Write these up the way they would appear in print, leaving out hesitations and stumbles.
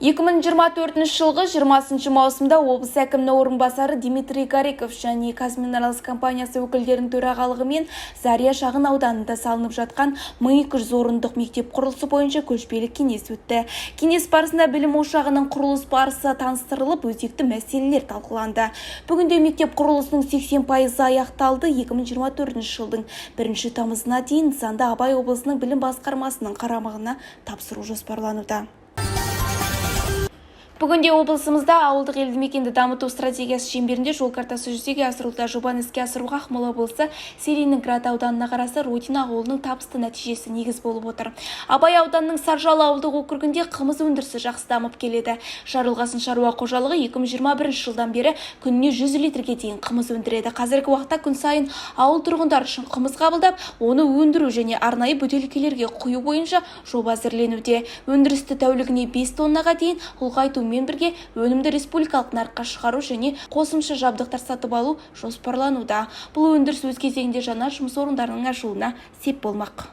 2024 жылғы 20 маусымда облыс әкімінің орынбасары Дмитрий Гариков және «Казминералс» компаниясы өкілдерінің төрағалығымен Заря шағын ауданында салынып жатқан 1200 орындық мектеп құрылысы бойынша көшпелі кеңес өтті. Кеңес барысында білім ошағының құрылыс барысы таныстырылып, өзекті мәселелер талқыланды. Бүгінде мектеп құрылысының 80%-ы аяқталды. 2024 жылдың 1 тамызына дейін нысанды Абай облысының білім басқармасының қарамағына тапсыру жоспарлануда. Бүгінде облысымызда ауылдық елді мекенді дамыту стратегиясы шеңберінде жол картасы жүзеге асырылуда. Жобаны іске асыруға Ақмола облысы Целиноград ауданына қарасты Родина ауылының табысты нәтижесі негіз болып отыр. Абай ауданының Саржал ауылдық округінде қымыз өндірісі жақсы дамып келеді. Жарылғасын шаруа қожалығы 2021 жылдан бері күніне 100 литрге дейін қымыз өндіреді. Қазіргі уақытта күн сайын ауыл тұрғындары үшін қымыз қабылдап, оны өндіру және арнайы бөтелкелерге құю бойынша жоба әзірленуде. Өндірісті тәулігіне 5 тоннаға дейін ұлғайтумен бірге өнімді республикалық нарыққа шығару және қосымша жабдықтар сатып алу жоспарлануда. Бұл өндіріс өз кезегінде жаңа жұмыс орындарының ашылуына сеп болмақ.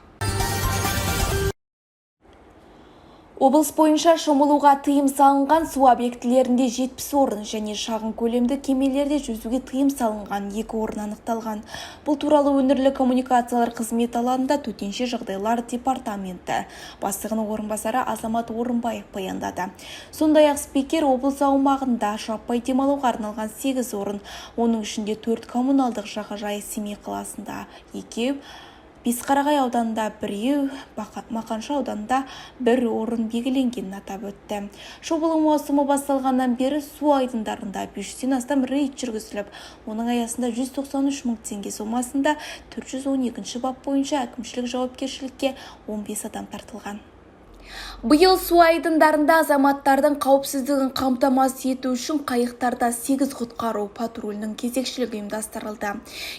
Облыс бойынша шомылуға тыйым салынған су объектілерінде 70 орын және шағын көлемді кемелерде жүзуге тыйым салынған 2 орын анықталған. Бұл туралы өңірлік коммуникациялар қызметі алаңында төтенше жағдайлар департаменті бастығының орынбасары Азамат Орынбаев баяндады. Сондай-ақ спикер облыс аумағында жаппай демалуға арналған 8 орын, оның ішінде 4 коммуналдық жағажай, Семей қаласында 2, Бесқарағай ауданында 1, Мақаншы ауданында 1 орын белгіленгенін атап өтті. Шомылу маусымы басталғаннан бері су айдындарында 500-ден астам рейд жүргізіліп, оның аясында 193 мың теңге сомасында 412 бап бойынша әкімшілік жауапкершілікке 15 адам тартылған. Биыл су айдындарында азаматтардың қауіпсіздігін қамтамасыз ету үшін қайықтарда 8 құтқару патрулінің кезекшілігі ұйымдастырылды.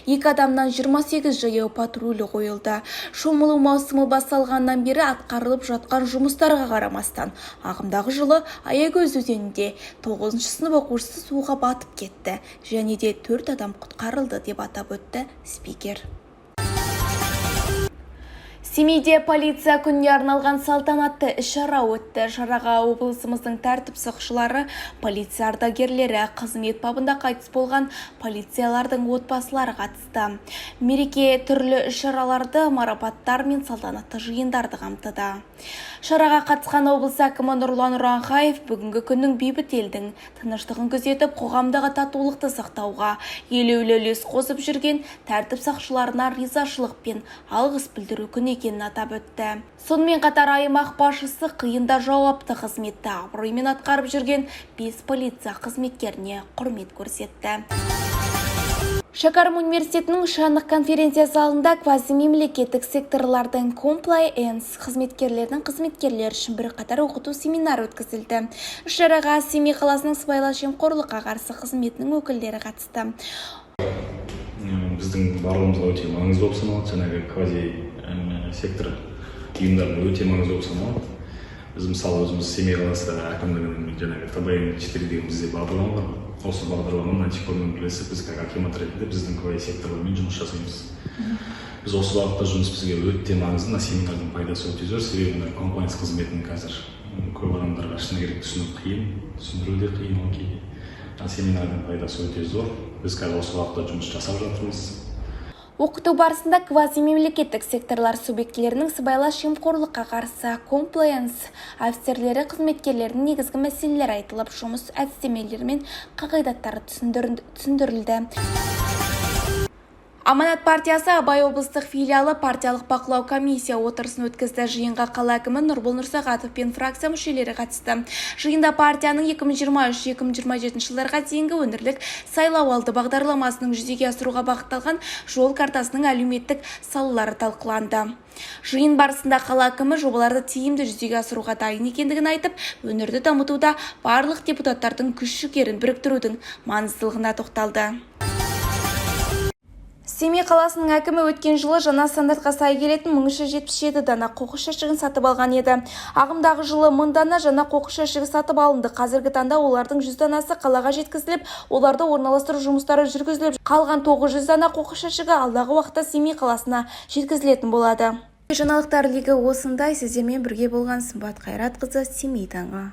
2 адамнан 28 жаяу патрулі қойылды. Шомылу маусымы басталғаннан бері атқарылып жатқан жұмыстарға қарамастан, ағымдағы жылы Аягөз өзенінде 9 сынып оқушысы суға батып кетті және де 4 адам құтқарылды, деп атап өтті спикер. Семейде полиция күніне арналған салтанатты іс-шара өтті. Шараға облысымыздың тәртіп сақшылары, полиция ардагерлері, қызмет бабында қайтыс болған полициялардың отбасылары қатысты. Мереке түрлі іс-шараларды, марапаттар мен салтанатты жиындарды қамтыды. Шараға қатысқан облыс әкімі Нұрлан Ұранхаев бүгінгі күннің бейбіт елдің тыныштығын күзетіп, қоғамдағы татулықты сақтауға елеулі үлес қосып жүрген тәртіп сақшыларына ризашылық пен алғыс білдіру күні екенін атап өтті. Сонымен қатар аймақ басшысы қиын да жауапты қызметті абыроймен атқарып жүрген 5 полиция қызметкеріне құрмет көрсетті. Шәкәрім университетінің Шанық конференция залында квазимемлекеттік секторлардың комплаенс қызметкерлерінің қызметкерлері үшін бірқатар оқыту семинары өткізілді. Іс-шараға Семей қаласының сыбайлас жемқорлыққа қарсы қызметінің өкілдері қатысты. Біздің барлығымызға өте маңызды болып саналады, жаңағы квази сектор ұйымдарына өте маңызды болып саналады. Біз, мысалы, өзіміз Семей қаласы әкімдігінің жаңағы ТБМ 4 деген бізде бағдарлама бар ғой. Осы бағдарламаны антикормен бірлесіп, біз как акимат ретінде біздің квази секторлармен жұмыс жасаймыз. Біз осы бағытта жұмыс бізге өте маңызды. Мына семинардың пайдасы өте зор, себебі мына комплаенс қызметін қазір көп адамдарға, шыны керек, түсіну қиын, түсіндіру де қиын ол кейде. Мына семинардың пайдасы өте зор. Біз қазір осы бағытта жұмыс жасап жатырмыз. Оқыту барысында квазимемлекеттік секторлар субъектілерінің сыбайлас жемқорлыққа қарсы комплаенс офицерлері қызметкерлерінің негізгі мәселелері айтылып, жұмыс әдістемелері мен қағидаттары түсіндірілді. Аманат партиясы Абай облыстық филиалы партиялық бақылау комиссия отырысын өткізді. Жиынға қала әкімі Нұрбол Нұрсағатов пен фракция мүшелері қатысты. Жиында партияның 2023-2027 жылдарға дейінгі өңірлік сайлауалды бағдарламасының жүзеге асыруға бағытталған жол картасының әлеуметтік салалары талқыланды. Жиын барысында қала әкімі жобаларды тиімді жүзеге асыруға дайын екендігін айтып, өңірді дамытуда барлық депутаттардың күш-жігерін біріктірудің маңыздылығына тоқталды. Семей қаласының әкімі өткен жылы жаңа стандартқа сай келетін 1377 дана қоқыс жәшігін сатып алған еді. Ағымдағы жылы 1000 дана жаңа қоқыс жәшігі сатып алынды. Қазіргі таңда олардың 100 данасы қалаға жеткізіліп, оларды орналастыру жұмыстары жүргізіліп, қалған 900 дана қоқыс жәшігі алдағы уақытта Семей қаласына жеткізілетін болады. Жаңалықтар легі осындай. Сіздермен бірге болған Сымбат Қайратқызы, Семей таңы.